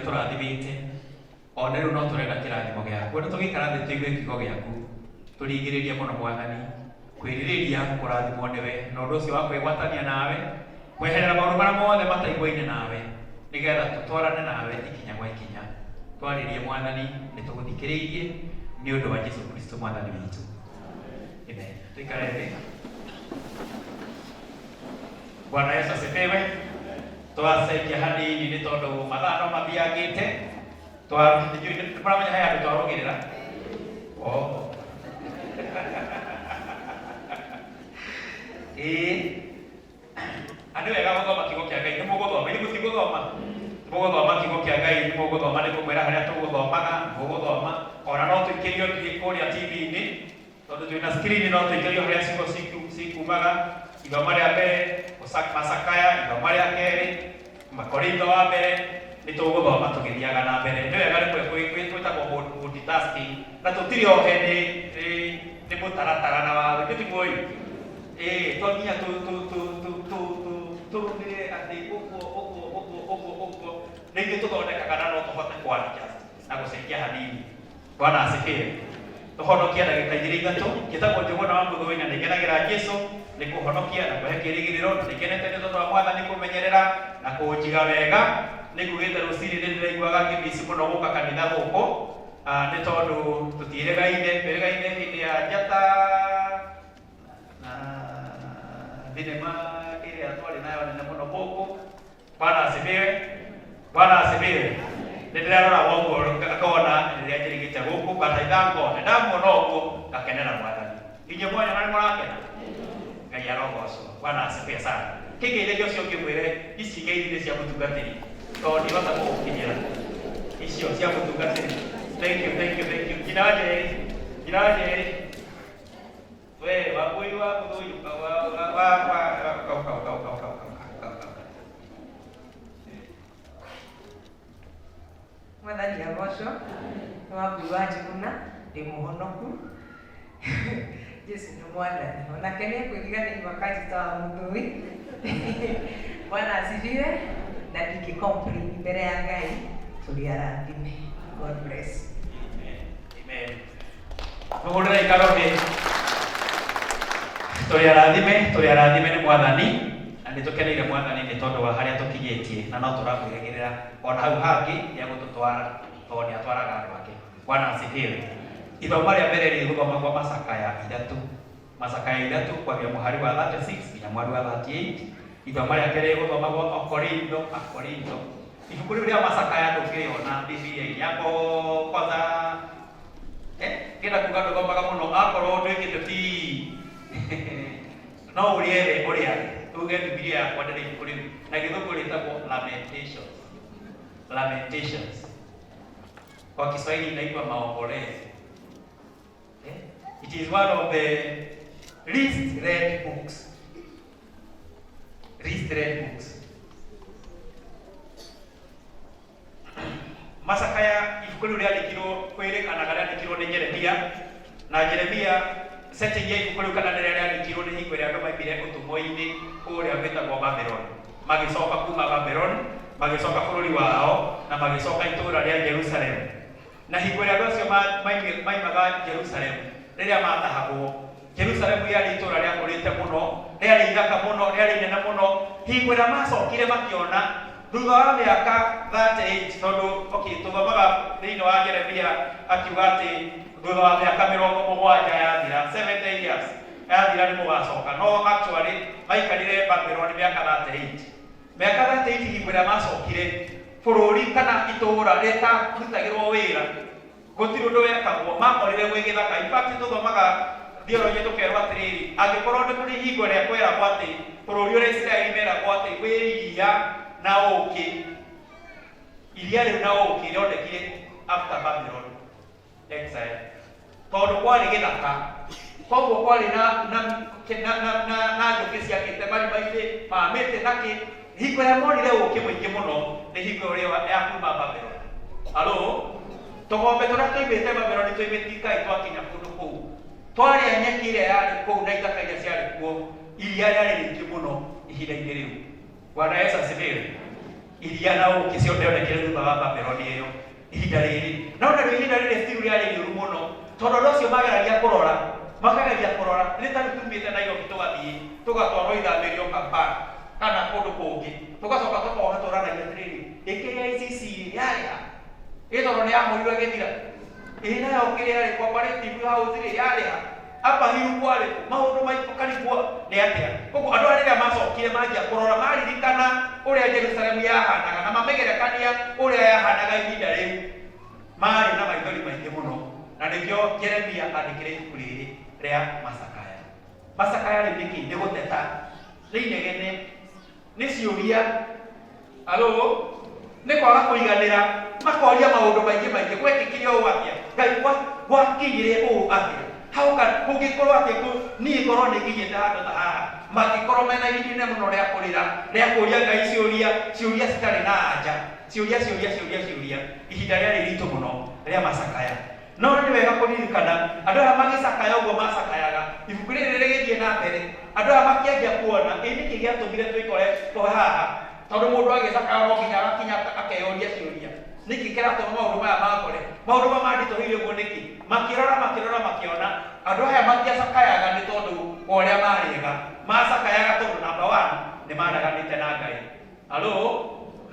ũtũrathimĩte ona rĩu no tũrenda kĩrathimo gĩaku ona tũgĩikara thĩ tũigue kiugo gĩaku tũringĩrĩrie mũno mwathani kwĩrirĩria kũrathimwo nĩwe na ũndũ ũcio wa kwĩgwatania nawe kweherera maũndũ marĩa mothe mataiguaine nawe nĩgetha tũtwarane nawe ikinya gwa ikinya twarĩrie mwathani nĩ tũgũthikĩrĩirie nĩ ũndũ wa Jesu Kristo mwathani witũ. Amen. Tuikare thĩ. Bwana Yesu asifiwe. Twacenjia hanini nĩ tondũ mathaa no mathiangĩte. Twa nĩ mũramenya he handũ twarũgĩrĩra. Oh. Ĩĩ. Na nĩ wega gũthoma kiugo kĩa Ngai. Nĩ mũgũthoma, ithuĩ mũtigũthoma. Nĩ mũgũthoma kiugo kĩa Ngai, nĩ mũgũthoma, nĩ ngũmwĩra harĩa tũgũthomaga, nĩ mũgũthoma. Ona no tũikĩrio kũrĩa TV-inĩ, tondũ twĩna screen no tũikĩrio harĩa ciugo cikumaga. Ithoma rĩa mbere, macakaya, ithoma rĩa kerĩ, Makorintho wa mbere, nĩ tũgũthoma tũgĩthiaga na mbere. Nĩ wega rĩmwe gwĩtagwo multitasking, na tũtirĩ ohe nĩ mũtaratara na watho. Ithuĩ timũĩ? Ĩĩ, to nginya tũrũmĩrĩre atĩ ũguo ũguo ũguo ũguo ũguo. Nĩ ithuĩ tũthondekaga na no tũhote kũ adjust na gũcenjia hanini. Bwana asifiwe. Tũhonokia ndagĩka igĩrĩ ithatũ. Njĩtagwo Njũgũna wa Mũthũi na nĩngenagĩra Jesu nĩ kũhonokia na kũhe kĩrĩgĩrĩro na nĩngenete nĩ tondũ wa Mwathani kũmenyerera na kũnjiga wega. Nĩ ngugĩte rũcinĩ nĩ ndĩraiguaga ngĩmici mũno gũka kanitha gũkũ nĩ tondũ tũtiĩrĩgaine, twĩrĩgaine hĩndĩ ya njata na thinema ĩrĩa twarĩ nayo nene mũno gũkũ. Bwana asifiwe. Bwana asifiwe. Nĩ ndĩrarora ũguo ngona rĩrĩa njĩrĩgĩte gũkũ but I thank God. Ndamuona ũguo ngakenera Mwathani. Inyuĩ mwanyona nĩ mũrakena? Ngai arogocwo. Bwana asifiwe sana. Kĩngeithĩria ũcio ũngĩ mwĩre ici ngeithi nĩ cia mũtungatĩri tondũ ndihota gũgũkinyĩra. Icio cia mũtungatĩri. Thank you, thank you, thank you. Ngina Njeri. Ngina Njeri. We, Wambui wa Mũthũi wa wa wa wa wa uka uka uka uka uka uka uka uka. Mwathani agocwo. Nĩ Wambui wa Njũgũna, ndĩ mũhonoku. Jesu nĩ mwathani. Onake nĩ ekwĩriganĩirwo akanjĩta wa Mũthũi. Bwana asifiwe. Na ndingĩ complain mbere ya Ngai, tũrĩ arathime. God bless. Amen. Amen. Mũhũrĩre ikarohĩ. Tũrĩ arathime, tũrĩ arathime nĩ Mwathani, na nĩ tũkeneire Mwathani nĩ tondũ wa harĩa tũkinyĩtie, na no tũramwĩrĩgĩrĩra ona hau hangĩ nĩ egũtũtwara, tondũ nĩ atwaraga andũ ake. Bwana asifiwe. Ithoma rĩa mbere rĩgũthomagwo macakaya ithatũ. Macakaya ithatũ kwambia mũhari wa 36 nginya mũhari wa 38. Ithoma rĩa kerĩ rĩgũthomagwo Okorintho, Akorintho. Ibuku rĩu rĩa macakaya ndũngĩrĩona Bibilia-inĩ yako kwanza eh, ngĩenda kuga ndũthomaga mũno akorwo ndwĩkĩte ti no ũrĩethe ũrĩage uge Bibilia yakwa ndĩrĩ ibuku rĩu na gĩthũngũ rĩtagwo Lamentations. Lamentations kwa Kiswahili inaitwa maombolezo. Eh? It is one of the least read books. Least read books. Macakaya ibuku rĩu rĩandĩkirwo kwĩrĩkanaga rĩandĩkirwo nĩ Jeremia na Jeremia setting ya ibuku rĩu kana rĩrĩa rĩandĩkirwo nĩ hingo ĩrĩa andũ maimire ũtũmwo-inĩ kũrĩa gwĩtagwo Babylon magĩcoka kuma Babylon magĩcoka bũrũri wao na magĩcoka itũũra rĩa Jerusalem. Na hingo ĩrĩa andũ acio maimaga Jerusalemu, rĩrĩa maatahagwo, Jerusalemu rĩarĩ itũũra rĩakũrĩte mũno, rĩarĩ ithaka mũno, rĩarĩ inene mũno. Hingo ĩrĩa maacokire makĩona, thutha wa mĩaka 38, tondũ okay, tũthomaga thĩinĩ wa Jeremia akiuga atĩ thutha wa mĩaka 70 yathira, 70 years yathira nĩ mũgacoka. No actually maikarire Babuloni mĩaka 38. Mĩaka 38 hingo ĩrĩa macokire bũrũri kana itũũra rĩtarutagĩrwo wĩra, gũtirĩ ũndũ wekagwo, makorire gwĩ gĩthaka. In fact tũthomaga theology tũkerwo atĩrĩrĩ, angĩkorwo nĩ kũrĩ hingo ĩrĩa kweragwo atĩ bũrũri ũrĩa Isiraeli meragwo atĩ wĩ iria na ũkĩ, iria rĩu na ũkĩ rĩonekire after Babylon exile tondũ kwarĩ gĩthaka koguo kwarĩ na na na na na, na njũkĩ ciakĩte marima-inĩ ma mĩtĩ na kĩ hingo ĩrĩa monire ũkĩ mũingĩ mũno nĩ hingo ĩrĩa ya kuma Babylon alo tũgombe tũrĩa tũimĩte Babylon tũimĩte twakinya kũndũ kũu twarĩa nyeki ĩrĩa yarĩ kũu na ithaka iria ciarĩ kuo iria rĩarĩ rĩingĩ mũno ihinda-inĩ rĩu. Bwana Yesu asifiwe. Iria na ũkĩ ciothe onekire thutha wa wa Babuloni ĩyo ihinda rĩrĩ. No narĩo ihinda rĩrĩ still rĩarĩ rĩũru mũno, tondũ andũ acio mageragia kũrora, makageria kũrora, nĩ ta rĩu tumĩte Nairobi tũgathiĩ tũgatwarwo ithamĩrio Kampala kana kũndũ kũngĩ, tũgacoka tũkoha tũranagia atĩrĩrĩ, ĩ KICC yarĩ ha? Ĩ tondũ nĩ yahũrirwo ĩgĩthira. Ĩ nayo kĩrĩa rĩ, Cooperative House rĩ, yarĩ ha? Upper Hill kwarĩ kũ? Maũndũ maitũ karigwo nĩ atĩa? Koguo andũ aya rĩrĩa macokire manjia kũrora, maririkana ũrĩa Jerusalemu yahanaga na mamĩgerekania ũrĩa yahanaga ihinda rĩu, marĩ na maithori maingĩ mũno. Na nĩkĩo Jeremia andĩkire ibuku rĩrĩ rĩa macakaya. Macakaya rĩu nĩ kĩĩ? Nĩ gũteta, nĩ inegene, nĩ ciũria. Alo, nĩ kwaga kũiganĩra, makoria maũndũ maingĩ maingĩ, gwekĩkire ũũ atĩa? Ngai gwakinyire ũũ atĩa? How can kũngĩkorwo atĩa kũ niĩ ngorwo nĩ nginyĩte handũ ta haha? Mangĩkorwo mena ihinda inene mũno rĩa kũrĩra, rĩa kũria Ngai ciũria, ciũria citarĩ na anja, ciũria ciũria ciũria ciũria. Ihinda rĩarĩ iritũ mũno rĩa macakaya. No nĩ wega kũririkana, andũ aya magĩcakaya ũguo macakayaga, ibuku rĩrĩ rĩgĩthiĩ na mbere, andũ aya makĩanjia kuona, ĩ nĩkĩ gĩatũmire twĩkore twĩ haha? Tondũ mũndũ agĩcakaya no nginya agakinya akeyũria ciũria, nĩkĩ kĩratũma maũndũ maya mangore? Maũndũ maya manditũhĩire ũguo nĩkĩ? Makĩrora makĩrora makĩona, andũ aya matiacakayaga nĩ tondũ wa ũrĩa marĩ ega, macakayaga tondũ number one, nĩ mareganĩte na Ngai. Alo,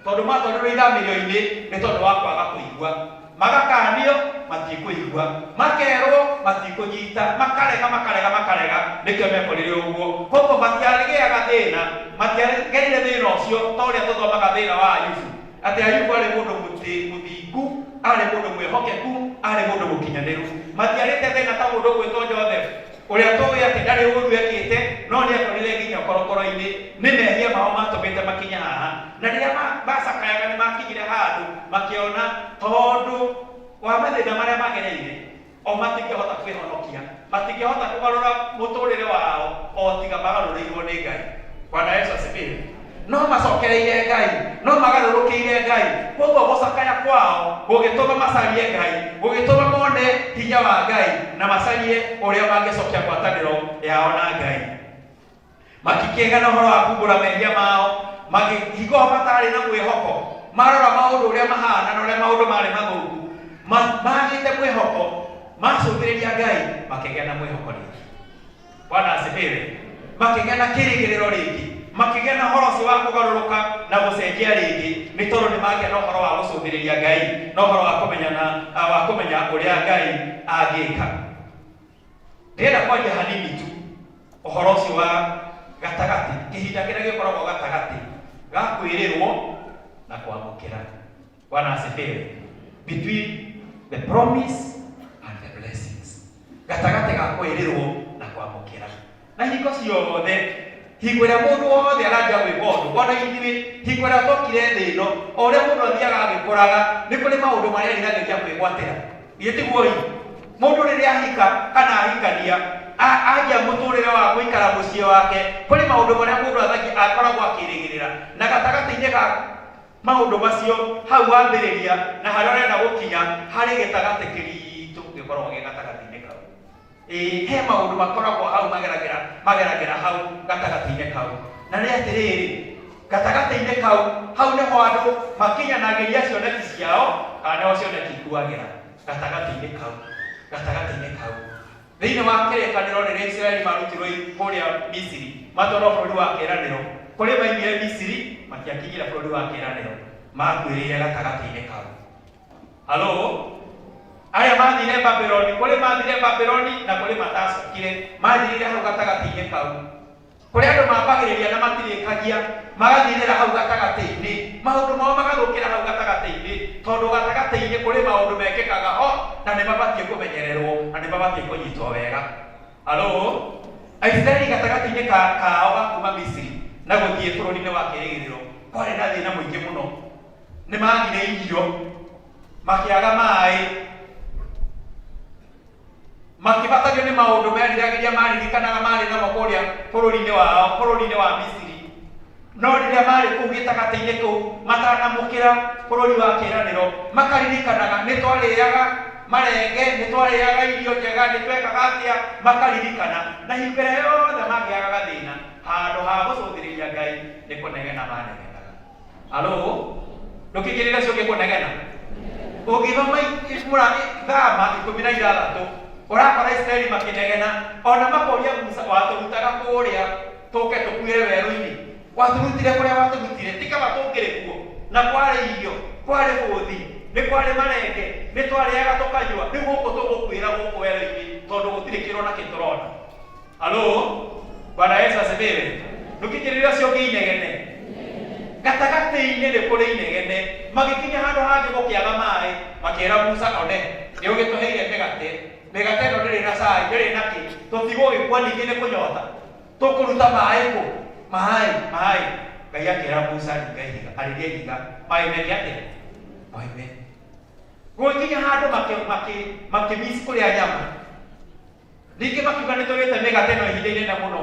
tondũ matwarirwo ithamĩrio-inĩ nĩ tondũ wa kwaga kũigua. Magakanio, matikũigua. Makerwo, matikũnyita. Makarega, makarega, makarega, nĩkĩo mekorire ũguo. Koguo matiagĩaga thĩna, matiagerire thĩna ũcio ta ũrĩa tũthomaga thĩna wa Ayubu. Atĩ Ayubu arĩ mũndũ mũthingu, arĩ mũndũ mwĩhokeku, arĩ mũndũ mũkinyanĩru. Matiarĩte thĩna ta mũndũ ũgwĩtwo Joseph, ũrĩa tũĩ atĩ ndarĩ ũru ekĩte, no nĩ ekorire nginya korokoro-inĩ nĩ mehia mao matũmĩte makinye haha. Na rĩrĩa macakayaga nĩ makinyire handũ makĩona tondũ wa mathĩna marĩa magereire, o matingĩhota kwĩhonokia, matingĩhota kũgarũra mũtũrĩre wao o tiga magarũrĩirwo nĩ Ngai. Bwana Yesu asifiwe. No macokereire Ngai, no magarũrũkĩire Ngai. Koguo gũcakaya kwao gũgĩtũma macarie Ngai, gũgĩtũma mone hinya wa Ngai na macarie ũrĩa mangĩcokia ngwatanĩro yao na Ngai. Makĩkĩgĩa na ũhoro wa kumbũra mehia mao, makĩhingwo matarĩ na mwĩhoko, marora maũndũ ũrĩa mahana na ũrĩa maũndũ marĩ mathũku, magĩte mwĩhoko, macũthĩrĩria Ngai, makĩgĩa na mwĩhoko rĩngĩ. Bwana asifiwe. Makĩgĩa na kĩrĩgĩrĩro rĩngĩ, makĩgĩa na ũhoro ũcio wa kũgarũrũka na gũcenjia rĩngĩ, nĩ tondũ nĩ magĩa na ũhoro wa gũcũthĩrĩria Ngai na ũhoro wa kũmenya na wa kũmenya ũrĩa Ngai angĩka. Ndĩrenda kwaria hanini tu ũhoro ũcio wa gatagatĩ, kĩhinda kĩrĩa gĩkoragwo gatagatĩ ga kwĩrĩrwo na kwamũkĩra. Bwana asifiwe. Between the promise and the blessings. Gatagatĩ ga kwĩrĩrwo na kwamũkĩra. Na hingo ciothe, hingo ĩrĩa mũndũ wothe aranjia gwĩka ũndũ, ona ithuĩ, hingo ĩrĩa twokire thĩ ĩno, o ũrĩa mũndũ athiaga agĩkũraga, nĩ kũrĩ maũndũ marĩa eriragĩria kwĩgwatĩra. Githĩ tiguo ĩ? Mũndũ rĩrĩa ahika kana ahikania, anjia mũtũrĩre wa gũikara mũciĩ wake, kũrĩ maũndũ marĩa mũndũ akoragwo akĩrĩgĩrĩra. Na gatagatĩ-inĩ ga maũndũ macio, hau wambĩrĩria na harĩa ũrenda gũkinya, harĩ gĩtagatĩ kĩritũ gĩkoragwo gĩ gatagatĩ-inĩ kau. Ĩĩ, he maũndũ makoragwo hau mageragĩra, mageragĩra hau gatagatĩ-inĩ kau. Na nĩ atĩrĩrĩ, gatagatĩ-inĩ kau, hau nĩho andũ makinyanagĩria cioneki ciao, kana nĩho cioneki ikuagĩra, gatagatĩ-inĩ kau, gatagatĩ-inĩ kau. Thĩinĩ wa kĩrĩkanĩro rĩrĩa Isiraeli marutirwo kũrĩa Misiri, matwarwo bũrũri wa kĩĩranĩro, kũrĩ maimire Misiri, matiakinyire bũrũri wa kĩĩranĩro, makuĩrĩire gatagatĩ-inĩ kau. Halo? Arĩa mathire Babuloni, kũrĩ mathire Babuloni na kũrĩ matacokire, mathirire hau gatagatĩ-inĩ kau. Kũrĩ andũ mambagĩrĩria na matirĩkagia, magathirĩra hau gatagatĩ-inĩ, maũndũ mao magathũkĩra hau gatagatĩ-inĩ, tondũ gatagatĩ-inĩ kũrĩ maũndũ mekĩkaga ho na nĩ mabatiĩ kũmenyererwo na nĩ mabatiĩ kũnyitwo wega. Halo? Aisiraeli gatagatĩ-inĩ kao ga kuma Misiri na gũthiĩ bũrũri-inĩ wa kĩĩrĩgĩrĩro kwarĩ na thĩna mũingĩ mũno. Nĩ magire irio, makĩaga maĩ, makĩbatario nĩ maũndũ meriragĩria maririkanaga marĩ namo kũrĩa bũrũri-inĩ wao, bũrũri-inĩ wa Misiri. No rĩrĩa marĩ kũu gĩtagatĩ-inĩ kũu matanamũkĩra bũrũri wa kĩĩranĩro, makaririkanaga nĩ twarĩaga marenge, nĩ twarĩaga irio njega, nĩ twekaga atĩa, makaririkana. Na hingo ĩrĩa yothe magĩaga gathĩna, handũ ha gũcũthĩrĩria Ngai nĩ kũnegena manegenaga. Alo? Ndũkĩingĩrĩra ũcio ũngĩ kũnegena. Ũngĩthoma thama 16 ũrakora Isiraeli makĩnegena ona makoria Musa, watũrutaga kũrĩa tũke tũkuĩre werũ-inĩ, watũrutire kũrĩa watũrutire, ti kaba tũngĩrĩ kuo na kwarĩ irio, kwarĩ bũthi, nĩ kwarĩ marenge, nĩ twarĩaga tũkanyua, rĩu gũkũ tũgũkuĩra gũkũ werũ-inĩ tondũ gũtirĩ kĩro na kĩ tũrona. Halo, Bwana Yesu asifiwe. Ndũkĩingĩrĩra ũcio ũngĩ inegene. Gatagatĩ-inĩ nĩ kũrĩ inegene. Magĩkinya handũ hangĩ gũkĩaga maĩ, makĩra Musa, one, nĩ ũgĩtũheire mĩgate. Mĩgate ĩno ndĩrĩ na cai, ndĩrĩ na kĩ. Tũtigũgĩkua ningĩ nĩ kũnyota. Tũkũruta maĩ kũ? Maĩ, maĩ. Ngai akĩra Musa, ringa ihiga, arĩria ihiga. Maĩ meke atĩa? Moime. Gũgĩkinya handũ makĩmiss kũrĩa nyama. Ningĩ makiuga nĩ tũrĩte mĩgate ĩno ihinda inene mũno.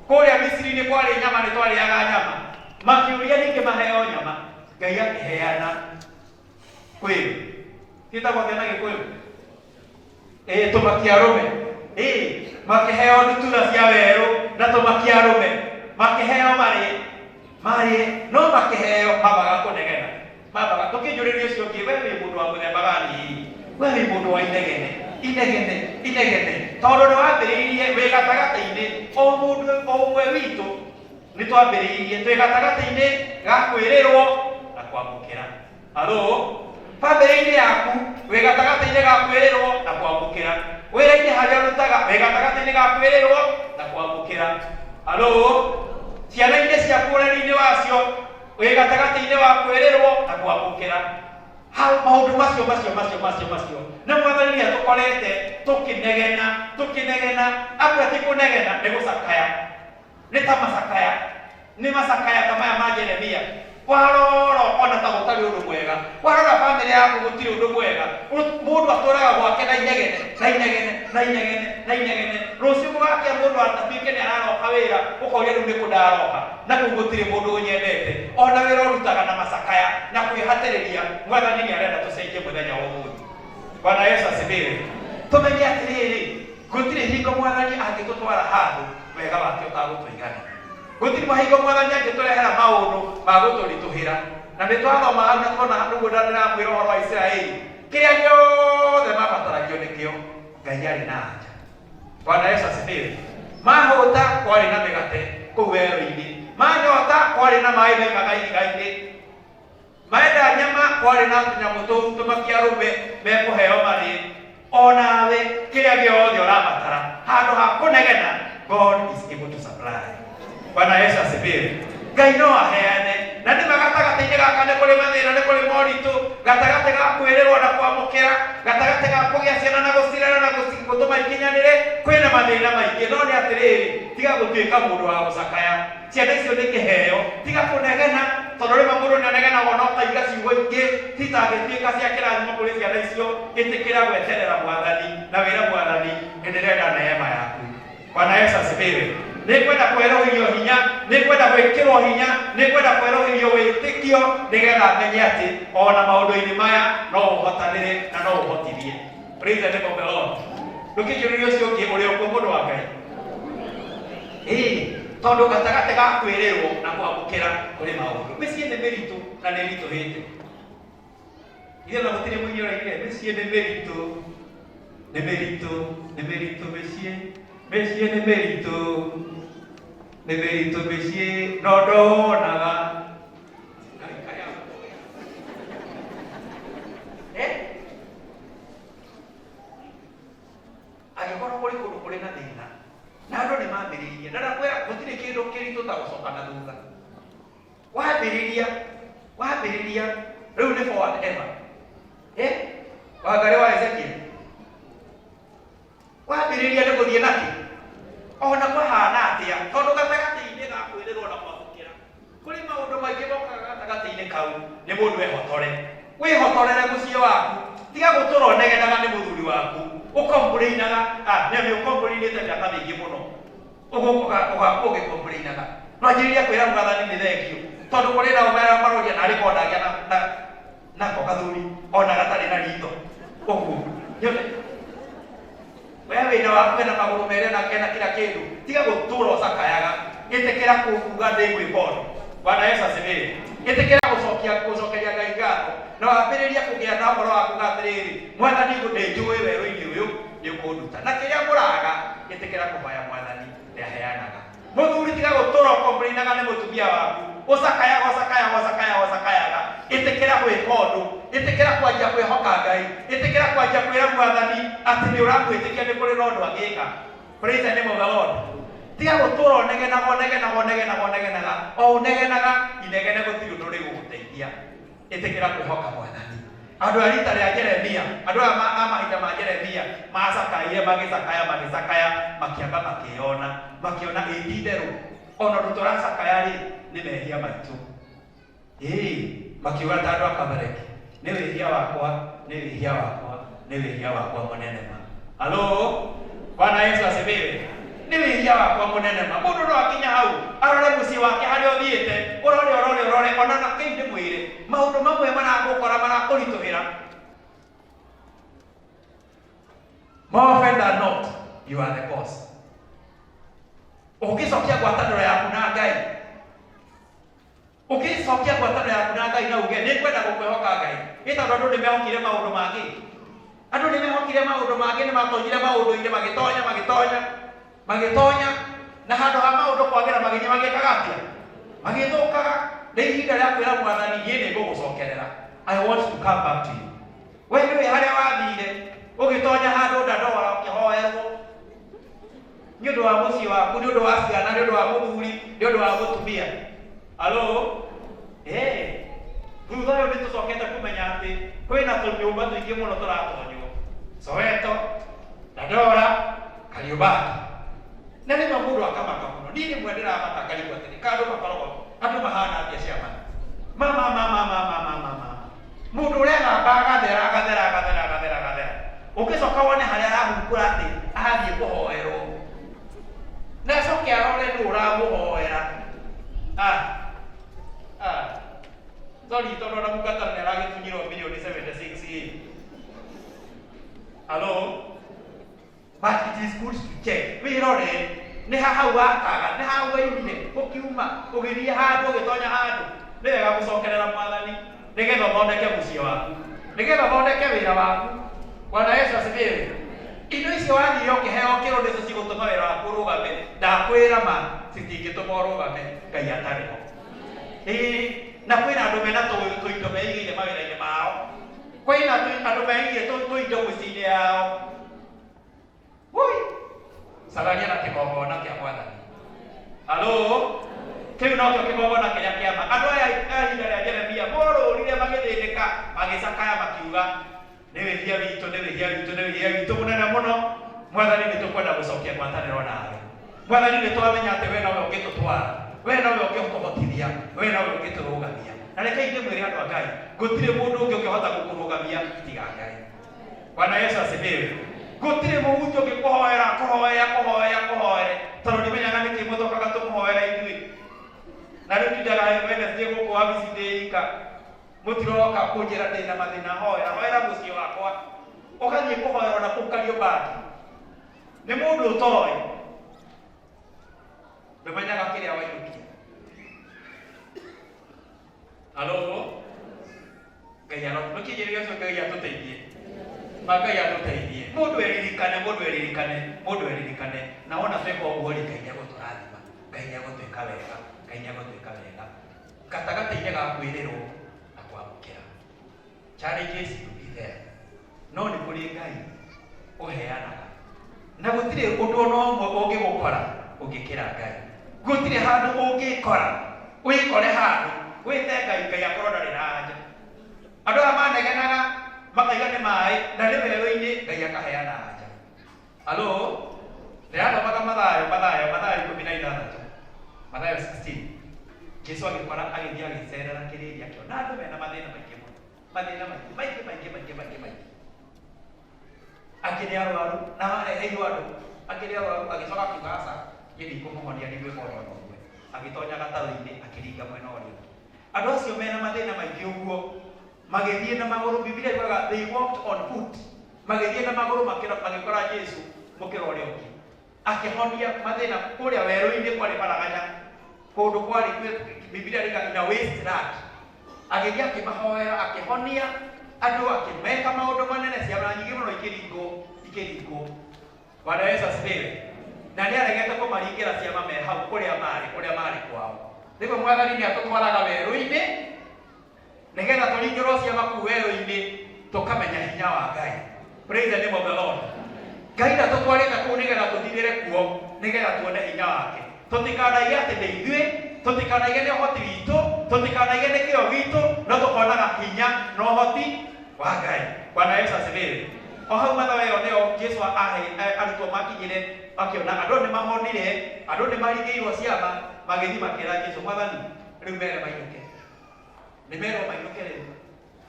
Kũrĩa Misiri nĩ kwarĩ nyama, nĩ twarĩaga nyama. Makĩũria ningĩ maheo nyama. Ngai akĩheana kwĩrũ. Kĩtagwo atĩa na Gĩkũyũ? Ĩĩ, tũmaki arũme. Ĩĩ, makĩheo ndutura cia werũ na tũmaki arũme. Makĩheo marĩe. Marĩe, no makĩheo mambaga kũnegena. Mambaga, tũkĩnjũrĩria ũcio ũngĩ, we wĩ mũndũ wa mũthemba gani hihi? We wĩ mũndũ wa inegene, inegene, inegene. Tondũ nĩ wambĩrĩirie wĩ gatagatĩ-inĩ, o mũndũ o ũmwe witũ nĩ twambĩrĩirie twĩ gatagatĩ-inĩ ga kwĩrĩrwo na kwamũkĩra. Halo, bamĩrĩ-inĩ yaku wĩ gatagatĩ-inĩ ga kwĩrĩrwo na kwamũkĩra. Wĩra-inĩ harĩa ũrutaga wĩ gatagatĩ-inĩ ga kwĩrĩrwo na kwamũkĩra. Halo, ciana-inĩ ciaku ũreri-inĩ wacio wĩ gatagatĩ-inĩ wa kwĩrĩrwo na kwamũkĩra. Hau maũndũ macio macio macio macio macio na mwathani nĩ atũkorete tũkĩnegena tũkĩnegena, amwe ti kũnegena nĩ gũcakaya, nĩ ta macakaya, nĩ macakaya ta maya ma Jeremia. Warora ũkona ta gũtarĩ ũndũ mwega, warora bamĩrĩ yaku gũtirĩ ũndũ mwega, mũndũ atũraga gwake na inegene na inegene na inegene na inegene. Rũciũ gũgakĩa mũndũ atuĩke nĩ araroka wĩra, ũkoria rĩu nĩ kũ ndaroka, na kũu gũtirĩ mũndũ ũnyendete. Ona wĩra ũrutaga na macakaya na kwĩhatĩrĩria. Mwathani nĩ arenda tũcenjie mũthenya wa ũmũthĩ. Bwana Yesu asifiwe. Tũmenye atĩrĩrĩ, gũtirĩ hingo mwathani angĩtũtwara handũ wega wake ũtagũtũigana. Gũtirĩ mahingo mwathani angĩtũrehera maũndũ ma gũtũritũhĩra. Na nĩ twathoma hau na tuona nĩguo ndĩramwĩra ũhoro wa Isiraeli, kĩrĩa gĩothe mabataragio nĩkĩo Ngai arĩ na anja. Bwana Yesu asifiwe. Mahũta kwarĩ na mĩgate kũu werũ-inĩ, manyota kwarĩ na maĩ maimaga ihiga-inĩ, maenda nyama kwarĩ na tũnyamũ tũu tũmakia arũme mekũheo marĩe. Onawe kĩrĩa gĩothe ũrabatara handũ ha kũnegena, God is able to supply. Bwana Yesu asifiwe. Ngai no aheane na nĩ ma gatagatĩ-inĩ gaka nĩ kũrĩ mathĩna, nĩ kũrĩ moritũ, gatagatĩ ga kwĩrĩrwo na kwamũkĩra, gatagatĩ ga kũgĩa ciana na gũcirera na gũtũma ikinyanĩre, kwĩna mathĩna maingĩ. No nĩ atĩrĩrĩ, tiga gũtuĩka mũndũ wa gũcakaya. Ciana icio nĩ kĩheo, tiga kũnegena, tondũ rĩmwe mũndũ nĩ anegenaga ona ũkaiga ciugo ingĩ citangĩtuĩka cia kĩrathimo kũrĩ ciana icio. Ĩtĩkĩra gweterera mwathani na wĩre mwathani, nĩ ndĩrenda neema yaku. Bwana Yesu asifiwe. Nĩ ngwenda kwerũhĩrio hinya, nĩ ngwenda gwĩkĩrwo hinya, nĩ ngwenda kwerũhĩrio wĩtĩkio, nĩgetha menye atĩ ona maũndũ-inĩ maya no ũhotanĩre na no ũhotithie. Praise the name of the Lord. Ndũkĩnjũrĩrie ũcio ũngĩ ũrĩ okuo mũndũ wa Ngai. Ĩĩ, tondũ gatagatĩ ga kwĩrĩrwo na kwamũkĩra kũrĩ maũndũ. Mĩciĩ nĩ mĩritũ na nĩ ĩritũhĩte. Ithe na gũtirĩ mũini ũrainire mĩciĩ nĩ mĩritũ, nĩ mĩritũ, nĩ mĩritũ mĩciĩ, mĩciĩ nĩ mĩritũ, nĩ mĩritũ mĩciĩ, no ndonaga. Eh? Angĩkorwo kũrĩ kũndũ kũrĩ na thĩna, na andũ nĩ mambĩrĩirie, na ndakwĩra gũtirĩ kĩndũ kĩritũ ta gũcoka na thutha. Wambĩrĩria, wambĩrĩria, rĩu nĩ forward ever. Eh? Wangarĩ wa Ezekiel. Wambĩrĩria nĩ gũthiĩ nakĩ? Ona kwahana atĩa, tondũ gatagatĩ-inĩ ga kwĩrĩrwo na kwamũkĩra, kũrĩ maũndũ maingĩ mokaga gatagatĩ-inĩ kau, nĩ mũndũ ehotore. Wĩhotorere mũciĩ waku, tiga gũtũra ũnegenaga nĩ mũthuri waku, ũkomplainaga, ah, nĩ ũkomplainĩte mĩaka mĩingĩ mũno. Ũgakorwo ũgĩkomplainaga. Ndwanjĩrĩria kwĩra mwathani nĩ thengio, tondũ kũrĩ nao maroria narĩ korwo ndagĩa nako gathuri ona gatarĩ na ritho. Ũguo. Nyone. We wĩna waku ena magũrũ merĩ na kena kila kĩndũ, tiga gũtũra ũcakayaga, ĩtĩkĩra kuga ndĩgwĩka ũndũ. Bwana Yesu asifiwe. Ĩtĩkĩra gũcokia gũcokeria Ngai ngatho na wambĩrĩrie kũgĩa na ũhoro wa kuga atĩrĩrĩ, Mwathani, ndĩnjũĩ werũ-inĩ ũyũ nĩ ũkũnduta. Na kĩrĩa mũraga, ĩtĩkĩra kũhoya Mwathani, nĩ aheanaga. Mũthuri, tiga gũtũra ũkomplainaga nĩ mũtumia waku, ũcakayaga ũcakayaga ũcakayaga ũcakayaga. Ĩtĩkĩra gwĩka ũndũ, ĩtĩkĩra kwanjia kwĩhoka Ngai, ĩtĩkĩra kwanjia kwĩra Mwathani atĩ nĩ ũramwĩtĩkia nĩ kũrĩ na ũndũ angĩka. Praise the name of the Lord. Tiga gũtũra ũnegenaga ũnegenaga ũnegenaga ũnegenaga o ũnegenaga, inegene gũtirĩ ũndũ rĩgũgũteithia. Ĩtĩkĩra kwĩhoka Mwathani. Andũ a rita rĩa Jeremia, andũ aya a mahinda ma Jeremia macakaire, magĩcakaya magĩcakaya, makĩamba makĩyona, makĩona ĩ ti itherũ ona ũndũ tũracakaya rĩ nĩ mehia maitũ. Ĩĩ, makiuga ta andũ a Kabareki, nĩ wĩhia wakwa, nĩ wĩhia wakwa, nĩ wĩhia wakwa mũnene ma. Halo, Bwana Yesu asifiwe. Nĩ wĩhia wakwa mũnene ma. Mũndũ no akinya hau arore mũciĩ wake harĩa ũthiĩte, ũrore ũrore ũrore, ona na kĩu ndĩmwĩre, maũndũ mamwe maragũkora marakũritũhĩra. More often than not, you are the cause. Ũngĩcokia ngwatanĩro yaku na Ngai, ũngĩcokia ngwatanĩro yaku na Ngai na uge nĩ ngwenda gũkwĩhoka Ngai, nĩ tondũ andũ nĩ mehokire maũndũ mangĩ, andũ nĩ mehokire maũndũ mangĩ, nĩ matonyire maũndũ-inĩ, magĩtonya magĩtonya magĩtonya, na handũ ha maũndũ kwagĩra magĩthiĩ magĩkaga atĩa? Magĩthũkaga. Nĩ ihinda rĩa kwĩra Mwathani, niĩ nĩ ngũgũcokerera, I want to come back to you. We nĩũĩ harĩa wathire ũgĩtonya handũ ndandora ũkĩhoerwo nĩ ũndũ wa mũciĩ waku, nĩ ũndũ wa ciana, nĩ ũndũ wa mũthuri, nĩ ũndũ wa mũtumia. Alo, thutha ũyũ nĩ tũcokete kũmenya atĩ kwĩna tũnyũmba tũingĩ mũno tũratonywo Soweto, Dandora, Kariobangi, na rĩmwe mũndũ akamaka mũno. Niĩ rĩmwe ndĩramaka ngarigwo atĩrĩ, ka andũ makoragwo andũ mahana atĩa ciama ma ma ma ma ma ma ma ma ma mũndũ ũregamba agathera agathera agathera agathera agathera, ũngĩcoka wone harĩa arahungura atĩ arathiĩ kũhoerwo, na acoke arore nũ ũramũhoera. Ah ah, sorry, tondũ ona mũkatara nĩ aragĩtunyirwo milioni 76 ĩ. Hello, but it is good to check, wĩrore nĩ ha hau wakaga, nĩ hau waimire ũkiuma ũgĩthiĩ handũ, ũgĩtonya handũ. Nĩ wega gũcokerera Mwathani nĩgetha ũthondeke mũciĩ waku, nĩgetha ũthondeke wĩra waku. Bwana Yesu asifiwe. Indo icio wathire ũkĩheo kĩro nĩcio cigũtũma wĩra waku ũrũgame? Ndakwĩra ma, citingĩtũma ũrũgame Ngai atarĩ ho. Ĩĩ, na kwĩna andũ mena tũindo meigĩire mawĩra-inĩ mao, kwĩna andũ meigĩire tũindo mĩciĩ-inĩ yao. Woi, cararia na kĩgongona kĩa Mwathani. Halo, kĩu nokĩo kĩgongona kĩrĩa kĩama. Andũ aya a ihinda rĩa Jeremia morũrire magĩthĩnĩka, magĩcakaya, makiuga nĩ wĩhia witũ, nĩ wĩhia witũ, nĩ wĩhia witũ mũnene mũno. Mwathani, nĩ tũkwenda gũcokia ngwatanĩro nawe. Mwathani, nĩ twamenya atĩ we nowe ũngĩtũtwara, we nowe ũngĩtũhotithia, we nowe ũngĩtũrũgamia. Na rekei ndĩmwĩre andũ a Ngai, gũtirĩ mũndũ ũngĩ ũngĩhota gũkũrũgamia tiga Ngai. Bwana Yesu asifiwe. Gũtirĩ mũhunjia ũngĩkũhoera, kũhoea kũhoea kũhoere, tondũ ndimenyaga nĩkĩ mũtokaga tũmũhoera ithuĩ. Na rĩu ndindaga Wednesday gũkũ wabici ndĩ ika, mũtiroka kũnjĩra ndĩna mathĩna, hoera hoera mũciĩ wakwa. Ũgathiĩ kũhoerwo na kũu Kariobangi nĩ mũndũ ũtoĩ, ndũmenyaga kĩrĩa wainũkia. Halo, Ngai aro nũkĩnjĩrĩria ũcio. Ngai atũteithie ma, Ngai atũteithie. Mũndũ eririkane, mũndũ eririkane, mũndũ eririkane. Na wona tweka ũguo rĩ, Ngai nĩegũtũrathima, Ngai nĩegũtwĩka wega, Ngai nĩegũtwĩka wega. Gatagatĩ-inĩ ga kwĩrĩrwo na kwamũkĩra, challenges will be there, no nĩ kũrĩ Ngai ũheanaga, na gũtirĩ ũndũ ona ũmwe ũngĩgũkora ũngĩkĩra Ngai. Gũtirĩ handũ ũngĩkora, wĩkore handũ wĩte Ngai, Ngai akorwo ndarĩ na anja. Andũ aya manegenaga makaiga nĩ maĩ na nĩ werũ-inĩ, Ngai akaheana anja. Halo, ndĩrathomaga Mathayo, Mathayo, Mathayo 16, Mathayo 16. Jesu agĩkora agĩthiĩ agĩcerera kĩrĩndĩ, akĩona andũ mena mathĩna maingĩ mũno, mathĩna maingĩ maingĩ maingĩ maingĩ maingĩ maingĩ. Angĩ nĩ arwaru na mareheirwo andũ angĩ nĩ arwaru. Agĩcoka akiuga, aca, niĩ ndikũmũhonia, ndigwĩka ũndũ ona ũmwe. Agĩtonya gatarũ-inĩ, akĩringa mwena ũrĩa ũngĩ. Andũ acio mena mathĩna maingĩ ũguo magĩthiĩ na magũrũ. Bibilia yugaga they walked on foot, magĩthiĩ na magũrũ, magĩkora Jesu mũkĩra ũrĩa ũngĩ, akĩhonia mathĩna. Kũrĩa werũ-inĩ kwarĩ baraganya, kũndũ kwarĩ, Bibilia riuga, in a waste land. Agĩthiĩ akĩmahoera, akĩhonia andũ, akĩmeka maũndũ manene, ciama nyingĩ mũno ikĩringwo ikĩringwo. Bwana Yesu asifiwe. Na nĩ aregete kũmaringĩra ciama me hau kũrĩa marĩ, kũrĩa marĩ kwao. Rĩmwe Mwathani nĩ atũtwaraga werũ-inĩ nĩgetha tũringĩrwo ciama kũu werũ-inĩ, tũkamenya hinya wa Ngai. Praise the name of the Lord. Ngai ndatũtwarĩte kũu nĩgetha tũthirĩre kuo, nĩgetha tuone hinya wake. Tũtikanaige atĩ nĩ ithuĩ, tũtikanaige nĩ ũhoti witũ, tũtikanaige nĩ kĩo gitũ, no tũkonaga hinya na ũhoti wa Ngai. Bwana Yesu asifiwe. O hau mathawa ĩyo nĩyo Jesu ahe arutwo makinyire, makĩona andũ nĩ mahonire, andũ nĩ maringĩirwo ciama, magĩthiĩ makĩra Jesu, Mwathani, rĩu mere mainũke. Nĩ merwo mainũke rĩu.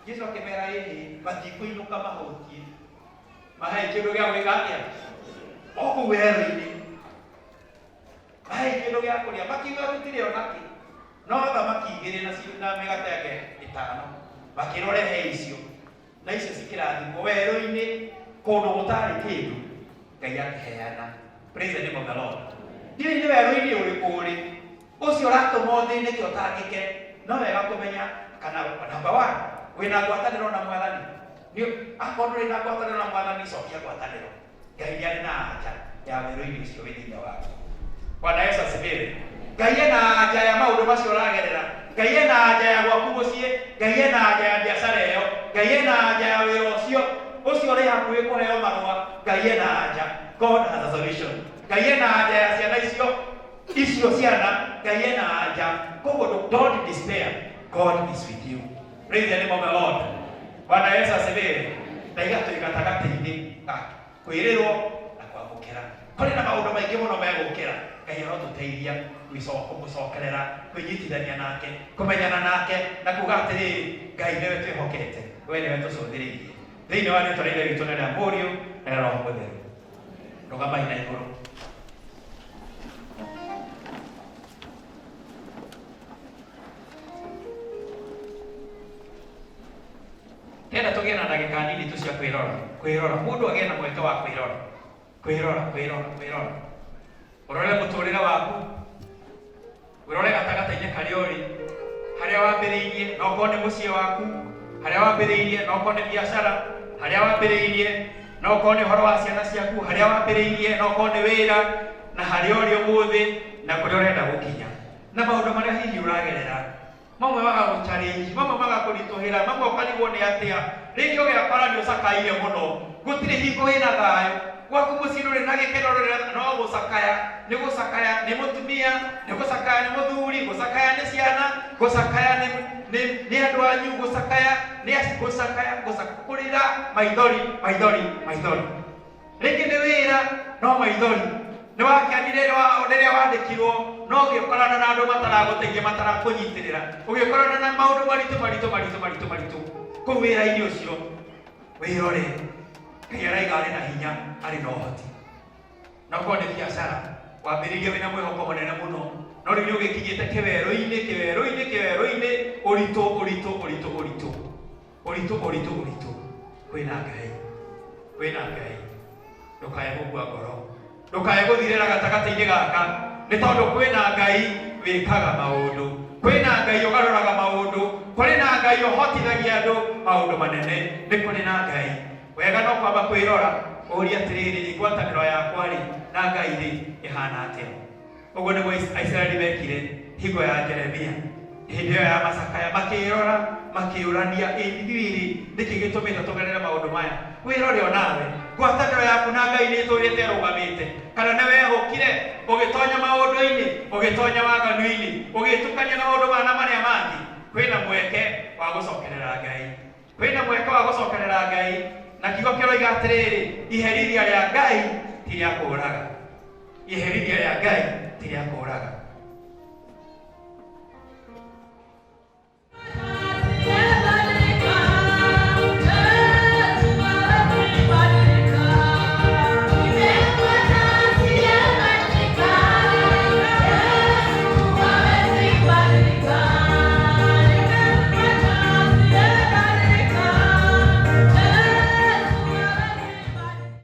Jesu akĩmera, ĩhĩ, matikũinũka mahũtiĩ. Mahei kĩndũ gĩa gwĩka atĩa? O kũu werũ-inĩ. Mahei kĩndũ gĩa kũrĩa. Makiuga tũtirĩ o nakĩ. No thamaki igĩrĩ na na mĩgate yake ĩtano. Makĩrwo rehe icio. Na icio cikĩrathimwo werũ-inĩ kũndũ gũtarĩ kĩndũ. Ngai akĩheana. Praise the name of the Lord. Ndiũĩ nĩ werũ-inĩ ũrĩkũ ũrĩ ũcio ũratũma ũthĩnĩke ũtangĩke. No wega kũmenya kana number one, wĩna ngwatanĩro na Mwathani. Nĩ akorwo ndũrĩ na ngwatanĩro na Mwathani, cokia ngwatanĩro. Ngai nĩ arĩ na anja ya werũ-inĩ ũcio wĩ thĩinĩ waku. Bwana Yesu asifiwe. Ngai ena anja ya maũndũ macio ũragerera. Ngai ena anja ya gwaku mũciĩ. Ngai ena anja ya biacara ĩyo. Ngai ena anja ya wĩra ũcio ũcio ũrĩ hakuhĩ kũheo marũa. Ngai ena anja. God has a solution. Ngai ena anja ya ciana icio icio ciana. Ngai ena anja. Koguo don't despair. God is with you. Praise the name of the Lord. Bwana Yesu asifiwe. Na igatwĩ gatagatĩ-inĩ ga kwĩrĩrwo na kwamũkĩra. Kũrĩ na maũndũ maingĩ mũno megũkĩra. Ngai arotũteithia kũmũcokerera, kwĩnyitithania nake, kũmenyana nake, na kuga atĩrĩrĩ, Ngai nĩwe twĩhokete, we nĩwe tũcũthĩrĩirie. Thĩinĩ wa rĩtwa rĩa Ithe witũ na rĩa Mũriũ na rĩa Roho Mũtheru. Rũgamai na igũrũ. Tenda tũgĩe na ndagĩka nini tu cia kwĩrora, kwĩrora. Mũndũ agĩe na mweke wa kwĩrora, kwĩrora, kwĩrora, kwĩrora. Ũrore mũtũrĩre waku, ũrore gatagatĩ-inĩ karĩa ũrĩ, harĩa wambĩrĩirie, na okorwo nĩ mũciĩ waku, harĩa wambĩrĩirie, na okorwo nĩ biacara, harĩa wambĩrĩirie, na okorwo nĩ ũhoro wa ciana ciaku, harĩa wambĩrĩirie, na okorwo nĩ wĩra, na harĩa ũrĩ ũmũthĩ, na kũrĩa ũrenda gũkinya, na maũndũ marĩa hihi ũragerera. Mamwe magagũ-challenge, mamwe magakũritũhĩra, mamwe ũkarigwo nĩ atĩa. Rĩngĩ ũgekora nĩ ũcakaire mũno, gũtirĩ hingo wĩna thayũ, gwaku mũciĩ ndũrĩ na gĩkeno, ndũrĩ na, no gũcakaya, nĩ gũcakaya nĩ mũtumia, nĩ gũcakaya nĩ mũthuri, gũcakaya nĩ ciana, gũcakaya nĩ, nĩ, nĩ andũ anyu, gũcakaya nĩ gũcakaya, gũcakaya, kũrĩra, maithori, maithori, maithori. Rĩngĩ nĩ wĩra no maithori. Nĩ wakenire rĩrĩa wandĩkirwo, no ũgĩkorana na andũ mataragũteithia, matarakũnyitĩrĩra, ũgĩkorana na maũndũ maritũ maritũ maritũ maritũ maritũ kũu wĩra-inĩ ũcio. Wĩrore, Ngai araiga arĩ na hinya, arĩ na ũhoti. Na okorwo nĩ biacara, wambĩrĩirie wĩna mwĩhoko mũnene mũno, no rĩu nĩ ũgĩkinyĩte kĩwerũ-inĩ, kĩwerũ-inĩ, kĩwerũ-inĩ, ũritũ, ũritũ, ũritũ, ũritũ, ũritũ, ũritũ, ũritũ. Kwĩna Ngai, kwĩna Ngai. Ndũkae gũkua ngoro, ndũkae gũthirĩra gatagatĩ-inĩ gaka, nĩ tondũ kwĩna Ngai wĩkaga maũndũ, kwĩna Ngai ũgarũraga maũndũ, kũrĩ na Ngai ũhotithagia andũ maũndũ manene. Nĩ kũrĩ na Ngai. Wega no kwamba kwĩrora, ũrie atĩrĩrĩ, ngwatanĩro yakwa rĩ na Ngai rĩ ĩhana atĩa? Ũguo nĩguo Aisiraeli mekire hingo ya Jeremia. Hĩndĩ ĩyo ya macakaya makĩĩrora, makĩũrania, ĩ ithuĩ rĩ, nĩkĩ gĩtũmĩte tũgerere maũndũ maya? Wĩrore o nawe, ngwatanĩro yaku na Ngai nĩ ĩtũrĩte ĩrũgamĩte, kana nĩ wehũkire ũgĩtonya maũndũ-inĩ, ũgĩtonya waganu-inĩ, ũgĩtukania na maũndũ maya na marĩa mangĩ? Kwĩna mweke wa gũcokerera Ngai. Kwĩna mweke wa gũcokerera Ngai, na kiugo kĩroiga atĩrĩrĩ, iherithia rĩa Ngai ti rĩa kũũraga. Iherithia rĩa Ngai ti rĩa kũũraga.